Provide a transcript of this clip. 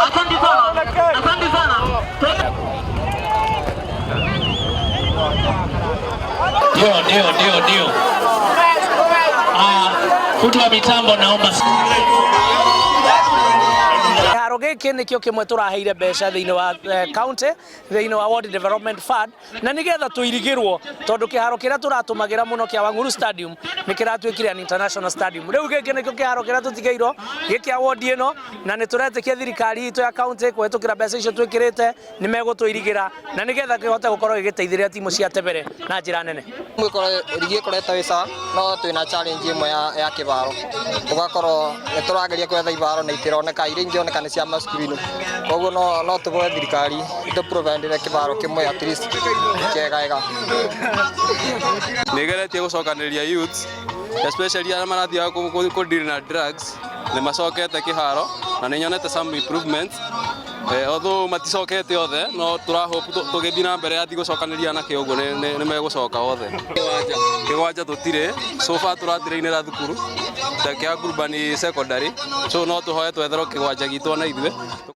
Asante sana. Asante sana. Ndio. Ah, fundi wa mitambo, naomba. Kĩharo gĩkĩ nĩkĩo kĩmwe tũraheire mbeca thĩinĩ wa county, thĩinĩ wa Ward Development Fund, na nĩgetha tũirigĩrwo, tondũ kĩharo kĩrĩa tũratũmagĩra mũno kĩa Wang'uru Stadium nĩ kĩratuĩkire an international stadium. Rĩu gĩkĩ nĩkĩo kĩharo kĩrĩa tũtigĩirwo gĩkĩa ward ĩno, na nĩ tũretĩkia thirikari itũ ya county kũhetũkĩra mbeca icio twĩkĩrĩte nĩ megũtũirigĩra na nĩgetha kĩhote gũkorwo gĩgĩteithĩrĩria timu cia Tebere na njĩra nene. Rigi ĩkoretwo ĩ sawa, no twĩna challenge ĩmwe ya kĩbaro, ũgakorwo nĩ tũrageria gwetha ibaro na itironeka, iria ingĩoneka nĩ cia macukuru-inĩ. Koguo no tũboe thirikari ĩtũ provide kĩbaro kĩmwe at least kĩegega. Nä geretie gå cokanä youths, especially arĩa marathiaga kũ deal na drugs, nĩ macokete kĩharo na nĩ nyonete some improvements, although maticokete othe, no tũra hope tũgĩthiĩ na mbere yathi gũcokanĩria anake ũguo nĩ megũcoka othe. Kĩgwanja tũtirĩ, so far tũratirainĩra thukuru ta kĩa Ngurumbani Secondary, so no tũhoe twetherwo kĩgwanja gitũ ona ithuĩ.